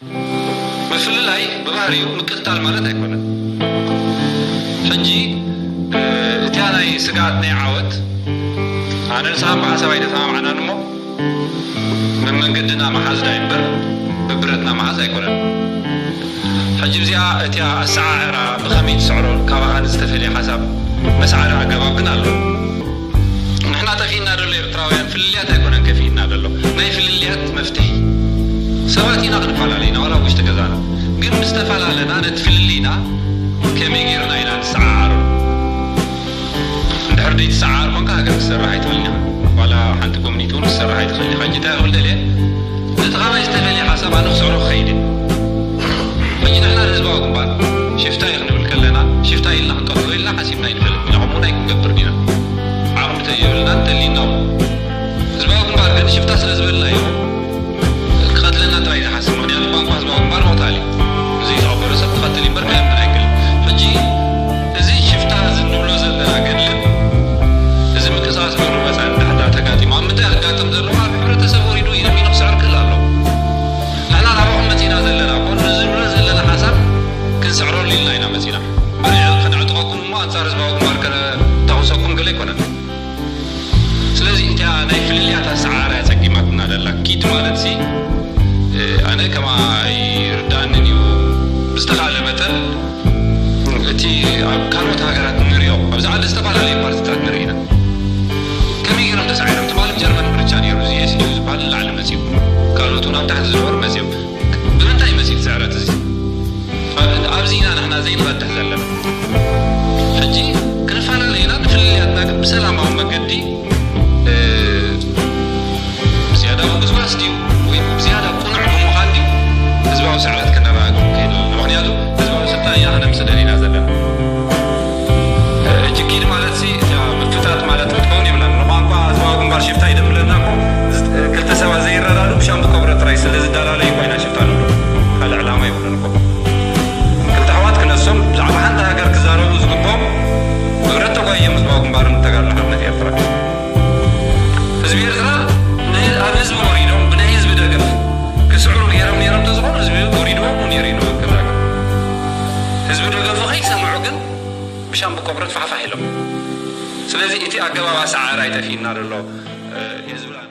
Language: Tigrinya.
ምፍልላይ ብባህሪኡ ምቅትታል ማለት ኣይኮነን። ሕጂ እቲያ ናይ ስግኣት ናይ ዓወት ኣነ ንስኻን ብሓሳብ ኣይተሰማምዓናን እሞ መመንገድና መሓዝ ዳይ እምበር ብብረትና መሓዝ ኣይኮነን። ሕጂ እዚኣ እቲያ ኣሰዓዕራ ብኸመይ ትስዕሮ ካባኻ ንዝተፈልየ ሓሳብ መስዓሪ ኣገባብ ግን ኣሎ። ንሕና ጠፊእና ዘሎ ኤርትራውያን ፍልልያት ኣይኮነን ከፊእና ዘሎ ናይ ፍልልያት መፍትሒ ሰባት ኢና ክንፈላለ ኢና ዋላ ውሽጢ ገዛና ግን ምስ ተፈላለና ነቲ ፍልልይና ከመይ ጌርና ኢና ንሰዓዓሮ? እንድሕር ደይ ትሰዓር ኮንካ ሃገር ክሰርሕ ኣይትኽእልን ኢኻ። ዋላ ሓንቲ ኮሚኒቲ እውን ክሰርሕ ኣይትኽእል ኢኻ። ሕጂ እንታይ ክብል ደልየ ነቲ ካባይ ዝተፈለየ ሓሳብ ኣነ ክስዕሮ ክኸይድ እየ። ሕጂ ንሕና ንህዝባዊ ግንባር ሽፍታ እዩ ክንብል ከለና ሽፍታ ኢልና ክንቀትሎ ኢልና ሓሲብና ኣይንፈልጥ ኢና። ከምኡ ናይ ክንገብር ዲና ዓቕሚ ተየብልና እንተሊና እሞ ህዝባዊ ግንባር ግን ሽፍታ ስለ ዝበልና እዩ ክቐትለና ጥራይ ዝሓስብ። ምክንያቱ ቋንቋ ህዝባዊ ግንባር መቕታል እዩ። ዘይተቐበሎ ሰብ ክቐትል እምበር ከየምር ኣይክእል። ሕጂ እዚ ሽፍታ እዚ ንብሎ ዘለና ገድልን እዚ ምንቅስቃስ ግብሪ መፃን ዳሕዳ ተጋጢሙ ኣብ ምንታይ ክጋጠም ዘለዎ ኣብ ሕብረተሰብ ወሪዱ ኢነፊኖ ክስዕር ክእል ኣለዎ። ንሕና ናባኹም መፂና ዘለና እኮ ንዝብሎ ዘለና ሓሳብ ክንስዕረሉ ኢልና ኢና መፂና። ክንዕጥቐኩም እሞ ኣንፃር ህዝባዊ ግንባር ከተኹሰኩም ገለ ኣይኮነን። ስለዚ እቲኣ ናይ ፍልልያት ኣሰዓራ እያ ጸጊማትና ዘላ። ኪድ ማለት ሲ ኣነ ከማ ይርዳእንን እዩ ብዝተኻለ መጠን እቲ ኣብ ካልኦት ሃገራት ንሪኦ ኣብዚ ዓዲ ዝተፈላለዩ ፓርቲታት ንርኢ ኢና። ከመይ ገይሮም ተሳዒሮም ትማሊ ጀርመን ምርጫ ነይሩ እዚ የስዩ ዝበሃል ንላዕሊ መፅኡ ካልኦት እውን ኣብ ታሕቲ ዝነበሩ መፅኦም ብምንታይ መፅኡ ስዕረት እዚ ኣብዚ ኢና ንሕና ዘይንቐድሕ ዘለና። ሕጂ ክንፈላለየና ንፍልልያትና ግን ብሰላማዊ መገዲ ብዝያዳ ምጉስጓስ ድዩ ወይ ብዝያዳ ቁኑዕ ብምዃን ድዩ ህዝባዊ ስዕረት ከነረጋግጽ ከይድ ኣለና። ምክንያቱ ህዝባዊ ስልጣን ኢና ከነምጽእ ደሊና ዘለና። ሕጂ ኪድ ማለት ሲ እታ ምፍታጥ ማለት ክትከውን የብላን። ንቋንቋ ህዝባዊ ግንባር ሽፍታ ይደብለና እኮ ክልተ ሰባት ዘይረዳዱ ብሻምቡ ከብረ ጥራይ ስለ ዝዳላለዩ ኮይና ሽፍታ ንብሎ ካልእ ዕላማ የብሉን እኮ። ክልተ ኣሕዋት ክነሶም ብዛዕባ ሓንቲ ሃገር ክዛረቡ ዝግብኦም ብብረት ተጓይዮም ህዝባዊ ግንባርን ተጋድሎ ሓርነት ኤርትራ። ህዝቢ ኤርትራ ኣብ ህዝቢ ወሪዶም ብናይ ህዝቢ ደገፍ ክስዕሩ ገይሮም ነይሮም ተዝኾኑ ህዝቢ ወሪድዎም ነይሩ እዩ ንብል ክብለካ። ህዝቢ ደገፉ ከይሰምዑ ግን ብሻምቡ ቆብረት ፋሕፋሕ ኢሎም። ስለዚ እቲ ኣገባብ ኣሰዓዕራ ይጠፊእና ዘሎ እየ ዝብል።